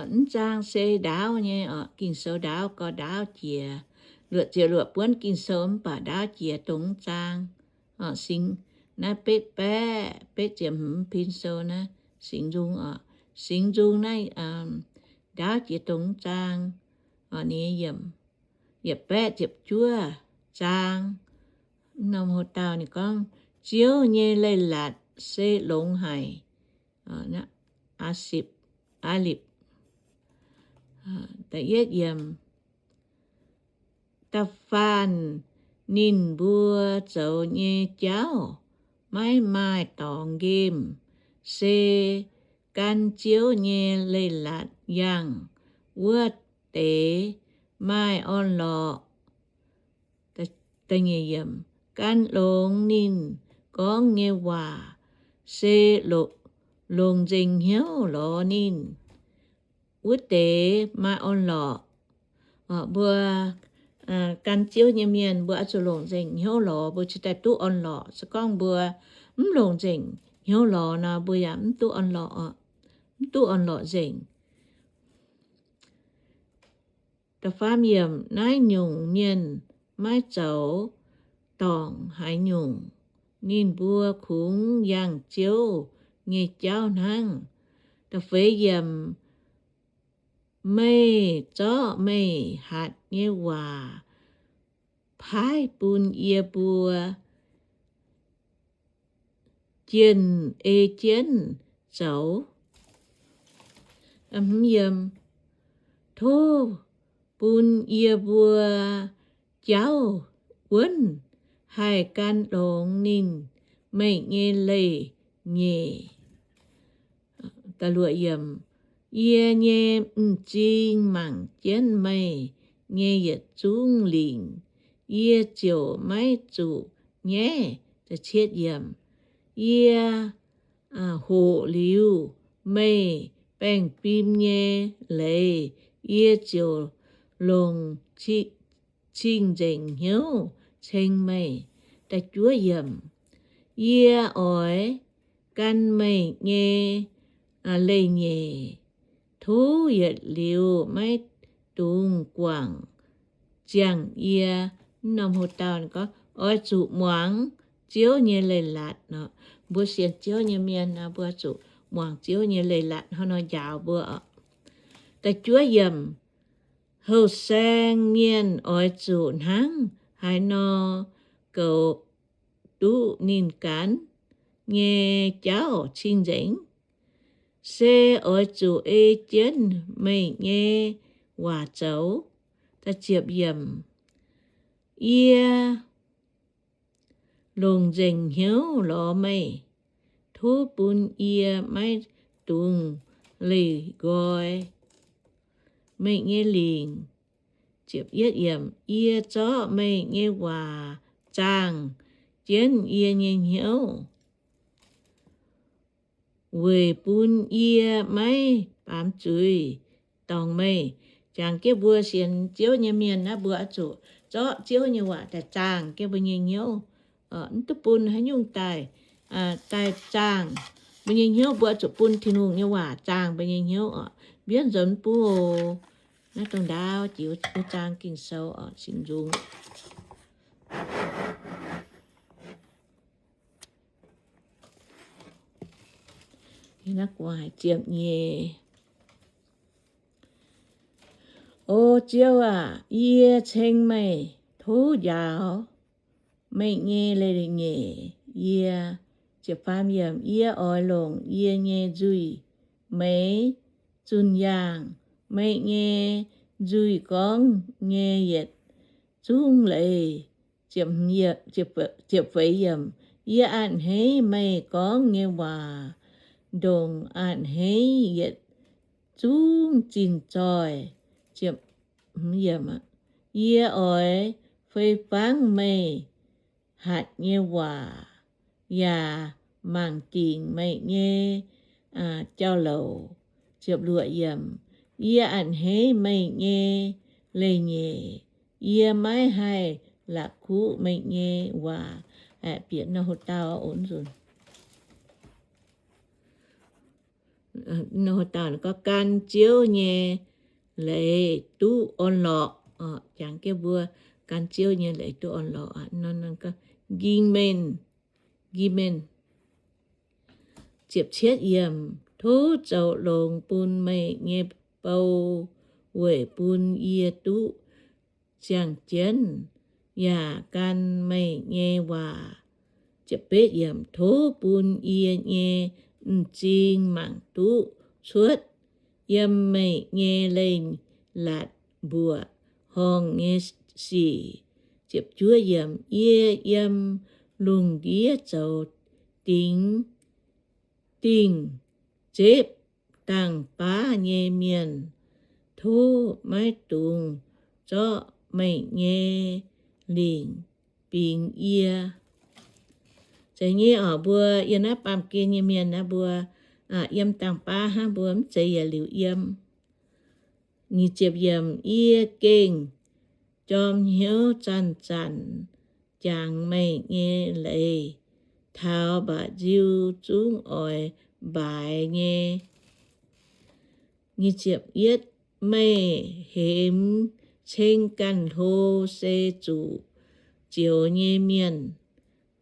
Mv zaang se ndaauv nyei oc. Ging-Sou ndaauv gauh ndaauv jiex. Luoqc ziepc luoqc buonv Ging-Sou mv baac ndaauv jiex dongh mv zaang. Singx naaiv betv baeqv, betv ziepc hmz Pin Sou naaiv Singx Nzung oc. Singx Nzung naaiv ndaauv jiex dongh mv zaang. Ninh yiemc yietc baeqv ziepc juov zaang. Norm hoc dauh ninh gorngv, Ziouv nyei leiz-latc se longx haic. Aa Sipc, Aa Lipc. Da'faanh ninh mbuo zoux nyei jauv maiv maaih dorngx nqemh, se gan Ziouv nyei leiz-latc yangh wuov deix maaih orn-lorqc. Gan longx ninh gorngv nyei waac se longc nzengc hnyouv lorz ninh wuov deix maaih orn-lorqc. Mbuo gan Ziouv nyei mienh, mbuo oix zuqc longc nzengc hnyouv lorz, mbuo cingx daaih duqv orn-lorqc. Se gorngv mbuo mv longc nzengc hnyouv lorz nor, mbuo yaac mv duqv orn-lorqc, mv duqv orn-lorqc nzengc. Da'faam yiemc, naaiv nyungc mienh maiv zoux dorngc haaix nyungc, ninh mbuo kungx yangh Ziouv nyei jauv hnangv. Da'feix yiemc, meih zorqv meih hatc nyei waac paaiv bun yie mbuo jienh ei jienv zoux. Tov bun yie mbuo jauv wuonv haih gan longx ninh meih nyei leiz-nyeic. Yie nyei m'zing mangc jienv meih nyei yietc zungv lingc, yie ziouc maiv zuqc nyaiv. Yie hoqc liuz meih baengh fim nyei leiz, yie ziouc longc cing-nzengc hnyouv ceng meih. Yie oix gan meih nyei leiz-nyeic. Tov yietc liuz maiv dungx guangc ziangh yie. Norm hoc dauh gorngv oix zuqc muangx Ziouv nyei leiz-latc nor. Mbuo sienx Ziouv nyei mienh nor, mbuo zuqc muangx Ziouv nyei leiz-latc hnangv nor njaaux mbuo oc. Da'juov yiemc, houh saeng mienh oix zuqc hnangv haaix nor goux duqv ninh ganh nyei jauv cing-nzengc? Se oix zuqc ei jienv meih nyei waac zoux. Yie longc nzengc hnyouv lorz meih. Tov bun yie maiv dungx leih nqoi meih nyei lingc. Yie zorqv meih nyei waac zaangh jienv yie nyei hnyouv, weic bun yie maiv baamz zuiz dorngc meih. Jangx jienv mbuo sienx Ziouv nyei mienh naaiv, mbuo oix zuqc zorqv Ziouv nyei waac daaih zaangh jienv mbuo nyei hnyouv. Mv duqv bun haaix nyungc daaih, daaih zaangh mbuo nyei hnyouv. Mbuo oix zuqc bun Tin-Hungh nyei waac zaangh mbuo nyei hnyouv oc. Mbienv nzuonx buov naaiv dongh ndaauv jiex wuov zaang Ging-Sou oc, Singx Nzung. Naaiv gu'nguaaic ziepc nyeic. O Ziouv aac, yie ceng meih tov njaaux meih nyei leiz-nyeic yie. Yie oix longc yie nyei nzuih meix zunh yaangh meih nyei nzuih gorngv nyei yietc zungv leiz. Yie a'hneiv meih gorngv nyei waac ndongc a'hneiv yietc zungv zinh zoih. Yie oix fei fangv meih hatc nyei waac, yaac mangc dingc meih nyei jauv-louc. Yie a'hneiv meih nyei leiz-nyeic. Yie maiv haih la'kuqv meih nyei waac. Bieqc nor hoc dauh oc. Nor dauh gorngv gan Ziouv nyei leiz duqv orn-lorqc. Jangx jienv mbuo gan Ziouv nyei leiz duqv orn-lorqc. Ging men, ging men. Ziepc cietv yiemc. Tov zoux longx bun meih nyei bou weic bun yie duqv ziangh jienv yaac gan meih nyei waac. Ziepc betv yiemc. Tov bun yie nyei m'zing mangc duqv cuotv yiem meih nyei leiz-latc mbuoqc horngh nyei sic. Ziepc juov yiemc. Yie yiem lungh ndiev zoux dingc, dingh zepv dangh baav nyei mienh. Tov maiv dungx zorqv meih nyei lingc bingx yie. Zeiz nyei oc, mbuo yiem naaiv baamh gen nyei mienh naaiv mbuo yiem dangh baav hnangv, mbuo mv zeiz yietc liuz yiem. Nyic ziepc yiemc. Yie gengh jorm hnyouv zanc-zanc jangx meih nyei leiz taux mba'nziu zungv oix mbaaix nyei. Nyic ziepc yietv. Meih hemx ceng ganh hlo se zuqc zioux nyei mienh,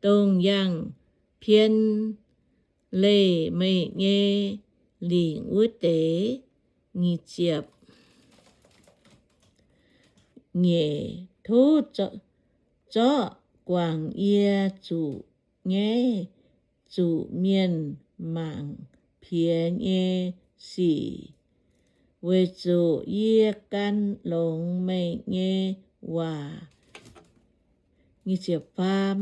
dongh yangh pien leih meih nyei lingc wuov deix. Nyic ziepc nyeic. Tov zorqv guangc yie zuqc nyaiv zuqc mienh mangc piex nyei sic, weic zuqc yie gan longx meih nyei waac. Nyic ziepc faam.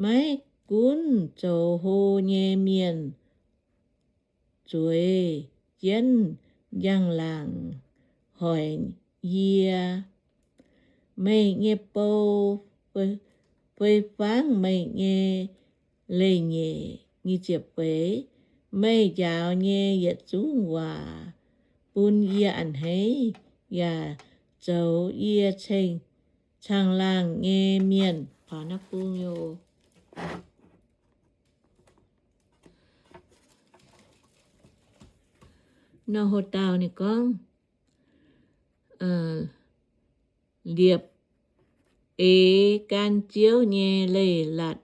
Maiv gunv zoux hlo nyei mienh zueiz jienv njang-laangc hoic yie. Meih nyei bou fei fangv meih nyei leiz-nyeic. Nyic ziepc feix. Meih njaaux nyei yietc zungv waac bun yie a'hneiv yaac zoux yie ceng caangh laangh nyei mienh. Nor hlo dauh ninh gorngv, liepc eix gan Ziouv nyei leiz-latc.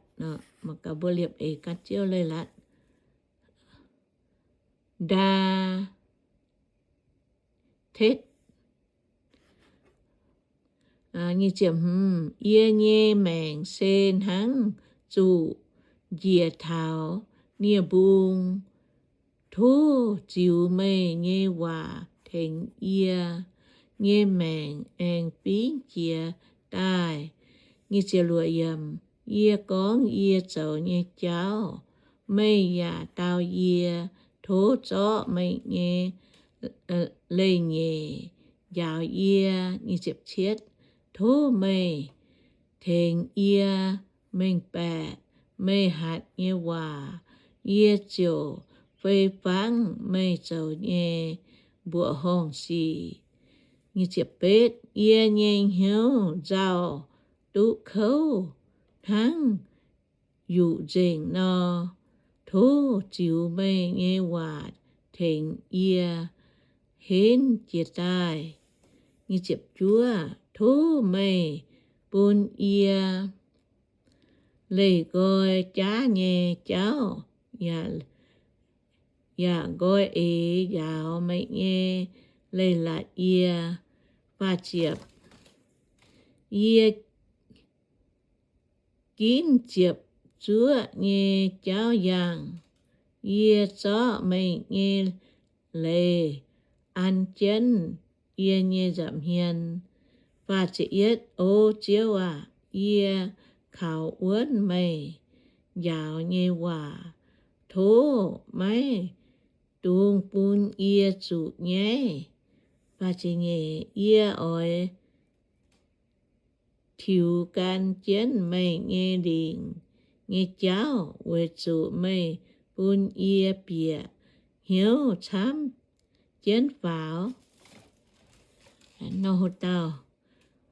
Mangc gaax mbuo liepc eix gan Ziouv leiz-latc. Ndaa tetv. Yie nyei maengc se hnangv zuqc njiec taux nie-mbung. Tov ziux meih nyei waac tengx yie nyei maengc aengx fingx jiez daaih. Yie gorngv yie zoux nyei jauv, meih yaac dau yie. Tov zorqv meih nyei leiz-nyeic njaaux yie. Tov meih tengx yie mengh baeqc meih hatc nyei waac, yie ziouc fei fangv meih zoux nyei mbuoqc horngh sic. Yie nyei hnyouv nzauh duqv kouv hnangv yuqc nzengc nor. Tov ziux meih nyei waac tengx yie henv jiez daaih. Tov meih bun yie leih nqoi jaav nyei jauv, yaac nqoi eix njaaux meih nyei leiz-latc yie. Yie ginv ziepc zuoqv nyei jauv yangh. Yie zorqv meih nyei leiz an jienv yie nyei nza'hmien. O Ziouv aac, yie kaux wuonv meih njaaux nyei waac. Tov maiv dungx bun yie zuqc nyaiv. Yie oix tiux gan jienv meih nyei lingc nyei jauv, weic zuqc meih bun yie bieqc hnyouv camv jienv faaux. Nor haaix dauh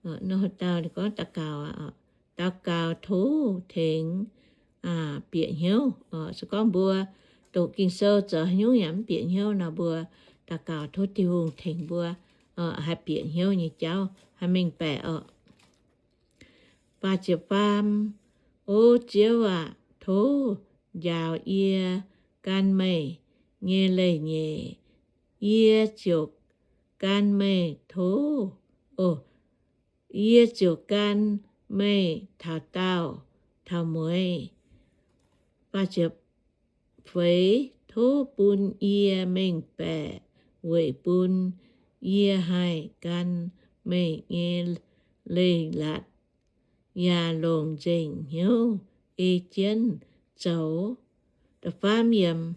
gorngv daux gaux, daux gaux tov tengx bieqc hnyouv. Se gorngv mbuo doqc Ging-Sou zoux haaix nyungc yaac mv bieqc hnyouv nor, mbuo daux gaux tov Tin-Hungh tengx mbuo haih bieqc hnyouv nyei jauv, haih mengh baeqc oc. Faah ziepc faam, O Ziouv aac, tov njaaux yie gan meih nyei leiz-nyeic, yie ziouc gan meih tov, o, yie ziouc gan meih taux daauh taux mueiz. Faah ziepc feix, tov bun yie mengh baeqc weic bun yie haih gan meih nyei leiz-latc yaac longc nzengc hnyouv ei jienv zoux. Da'faam yiemc,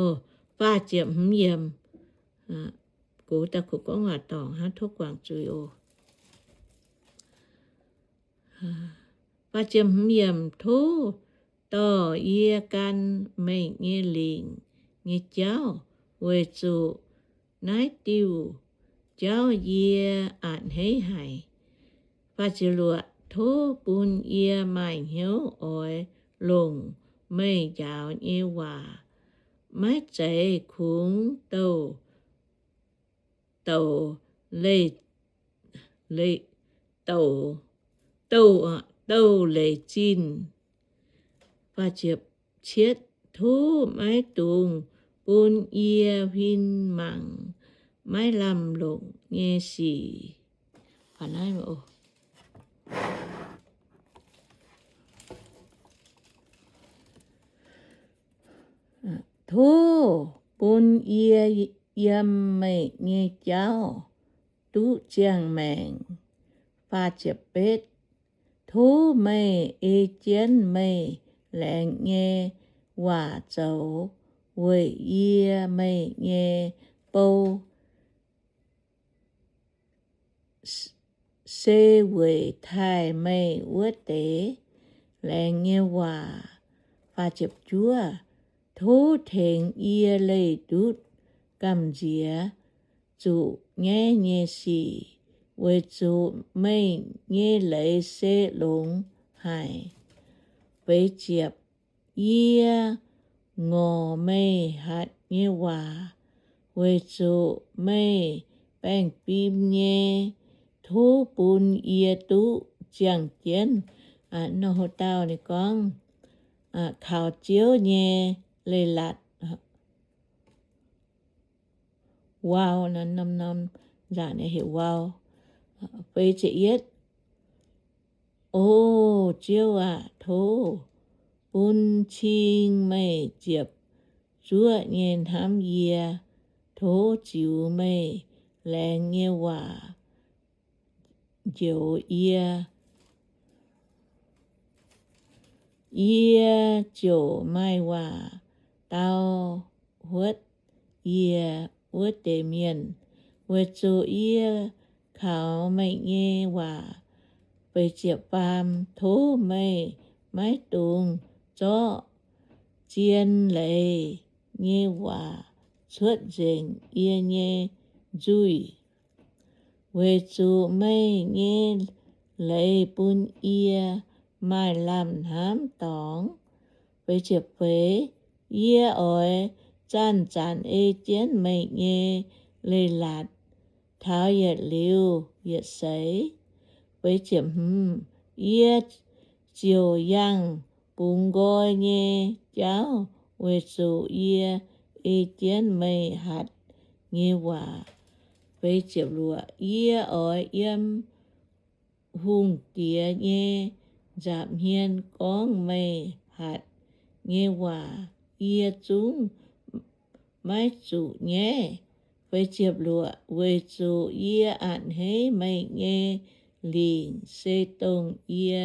o, faah ziepc hmz yiemc, gox daaih kuv gorngv waac dorngc hnangv, tov guangc zuiz oc. Faah ziepc hmz yiemc, tov dorh yie gan meih nyei lingc nyei jauv, weic zuqc naaiv diuh jauv yie a'hneiv haic. Faah ziepc luoqc, tov bun yie maaih hnyouv oix longc meih njaaux nyei waac, maiv zeiz kungx douc, douc leiz, leiz, douc, douc, douc leiz zinh. Faah ziepc cietv, tov maiv dungx bun yie huin mangc maiv lamh longc nyei sic. Tov bun yie yiem meih nyei jauv duqv ziangh maengc. Faah ziepc betv, tov meih ei jienv meih laengz nyei waac zoux weic yie meih nyei bou, se weic taaih meih wuov deix laengz nyei waac. Faah ziepc juov, tov tengx yie leih ndutv gamh nziex zuqc nyaiv nyei sic, weic zuqc meih nyei leiz se longx haic. Feix ziepc, yie ngorc meih hatc nyei waac, weic zuqc meih baengh fim nyei. Tov bun yie duqv ziangh jienv. Nor haaix dauh ninh gorngv kaux Ziouv nyei leiz-latc. Wau, norm-norm nzangc nyei heuc wau. Feix ziepc yietv, O Ziouv aac, tov bun cing meih ziepc zuoqv nyei hnamv yie. Tov ziux meih laengz nyei waac njoux yie. Yie ziouc maaih waac dau huotv yie wuov deix mienh, weic zuqc yie kaux meih nyei waac. Feix ziepc faam, tov meih maiv dungx zorqv zien leiz nyei waac cuotv nzengc yie nyei nzuih, weic zuqc meih nyei leiz bun yie maaih lamh hnamv dorngx. Feix ziepc feix, yie oix zanc-zanc ei jienv meih nyei leiz-latc taux yietc liuz yietc seix. Feix ziepc hmz, yie ziouc yangh bungx nqoi nyei jauv, weic zuqc yie ei jienv meih hatc nyei waac. Feix ziepc luoqc, yie oix yiem hungh diex nyei nza'hmien gorngv meih hatc nyei waac, yie zungv maiv zuqc nyaiv. Feix ziepc luoqc, weic zuqc yie a'hneiv meih nyei lingc se dongh yie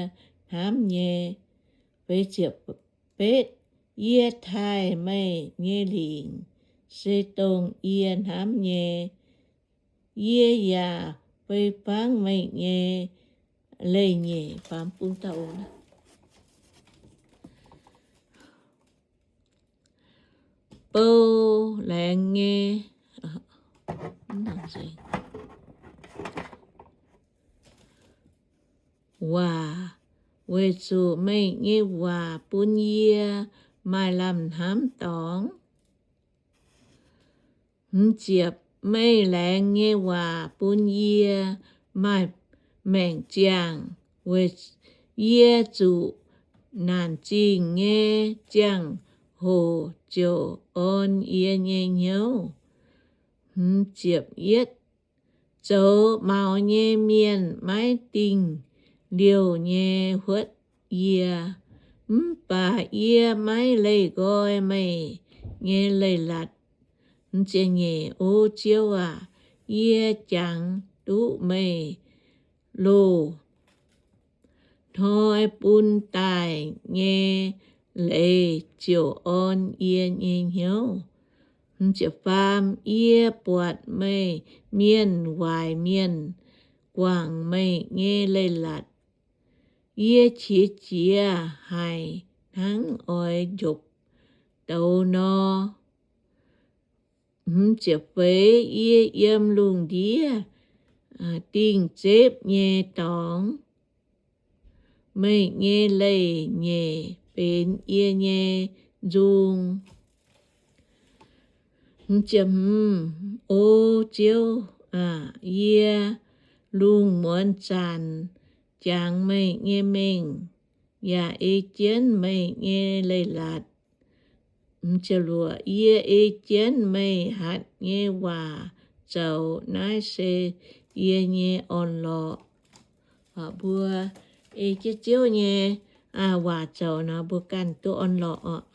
hnamv nyei. Feix ziepc betv, yie taaih meih nyei lingc se dongh yie hnamv nyei. Yie yaac fei fangv meih nyei leiz-nyeic. Faam bung dauh bou laengz nyei waac, weic zuqc meih nyei waac bun yie maaih lamh hnamv dorngx. Hmz ziepc, meih laengz nyei waac bun yie maaih maengc ziangh, weic yie zuqc naanc zingh nyei ziangh hoc ziouc orn yie nyei hnyouv. Hmz ziepc yietv, zoux maux nyei mienh maiv dingh liouh nyei huotv yie, mv baac yie maiv leih nqoi meih nyei leiz-latc. Hmz ziepc nyeic, O Ziouv aac, yie jangx duqv meih loh hnoi bun daaih nyei leiz ziouc orn yie nyei hnyouv. Hmz ziepc faam, yie buatc meih mienh waaic mienh guangc meih nyei leiz-latc. Yie qiex jiez haic hnangv oix njopc douz nor. Hmz ziepc feix, yie yiem lungh ndiev dingh zepv nyei dorngx, meih nyei leiz-nyeic benx yie nyei nzung. Hmz ziepc hmz, O Ziouv aac, yie lungh muonz zanc jangx meih nyei mengh yaac ei jienv meih nyei leiz-latc. Hmz ziepc luoqc, yie ei jienv meih hatc nyei waac zoux, naaiv se yie nyei orn-lorqc. Mbuo ei jienv Ziouv nyei waac zoux nor, mbuo ganh duqv orn-lorqc oc.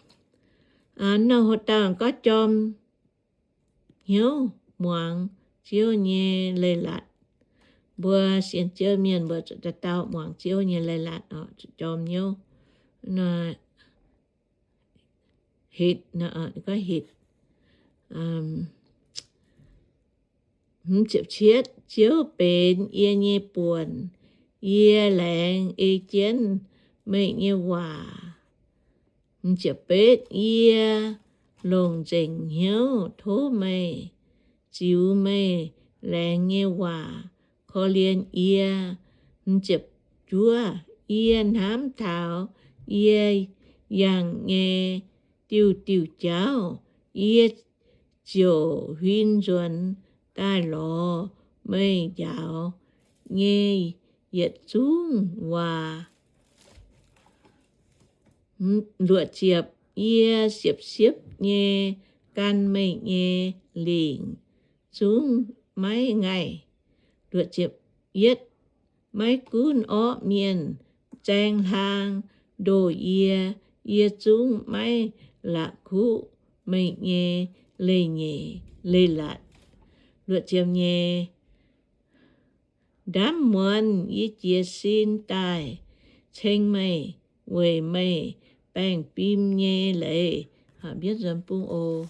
Nor haaix dauh gorngv jorm hnyouv muangx Ziouv nyei leiz-latc. Mbuo sienx Ziouv mienh mbuo zuqc dauh dauh muangx Ziouv nyei leiz-latc oc, zuqc jorm hnyouv. Hitv, gorngv hitv. Hmz ziepc cietv, Ziouv benx yie nyei buonc, yie laengz ei jienv meih nyei waac. Hmz ziepc betv, yie longc nzengc hnyouv tov meih ziux meih laengz nyei waac korv-lienh yie. Hmz ziepc juov, yie hnamv taux yie yangh nyei diuh diuh jauv, yie ziouc huin nzuonx daaih lorz meih njaaux nyei yietc zungv waac. Luoqc ziepc, yie siepv-siepv nyei gan meih nyei lingc zungv maiv ngaih. Luoqc ziepc yietv, maiv gunv orqv mienh zaeng hlang ndoh yie, yie zungv maiv la'kuqv meih nyei leiz-nyeic leiz-latc. Luoqc ziepc nyeic, ndaamv muonz yie jiez sin daaih ceng meih weic meih baengh fim nyei leiz. Mbienv nzuonx bung oc.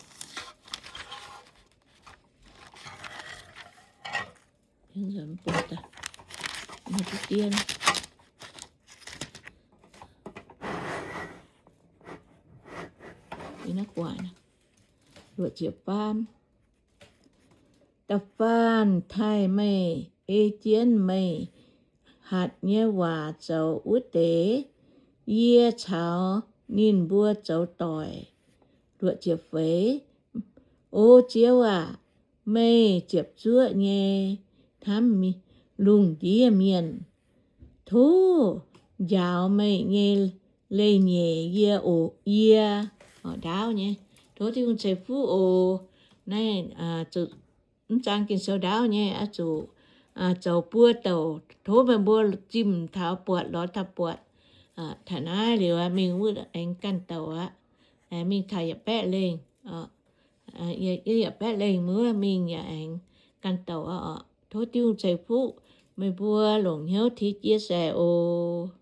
Da'faanh taaih meih ei jienv meih hatc nyei waac zoux wuov deix, yie caux ninh mbuo zoux doic. Luoqc ziepc feix, O Ziouv aac, meih ziepc zuoqv nyei hnamv lungh ndiev mienh, tov njaaux meih nyei leiz-nyeic yie oc, yie. Ndaauv nyei, tov Tin-Hungh ceix fuqv oc. Naaiv zuqc mv zaang Ging-Sou ndaauv nyei, oix zuqc zoux buo douc. Tov meih mbuo zimh taux buatc lorz taux buatc. Taux naaiv liuz mingh wuov aengx ganh douc aqv. Aengx mingh taux yaac baeqv lengh. Yaac baeqv lengh wuov mingh yaac aengx ganh douc aqv oc. Tov Tin-Hungh ceix fuqv meih mbuo longc hnyouv tov chia sẻ oc.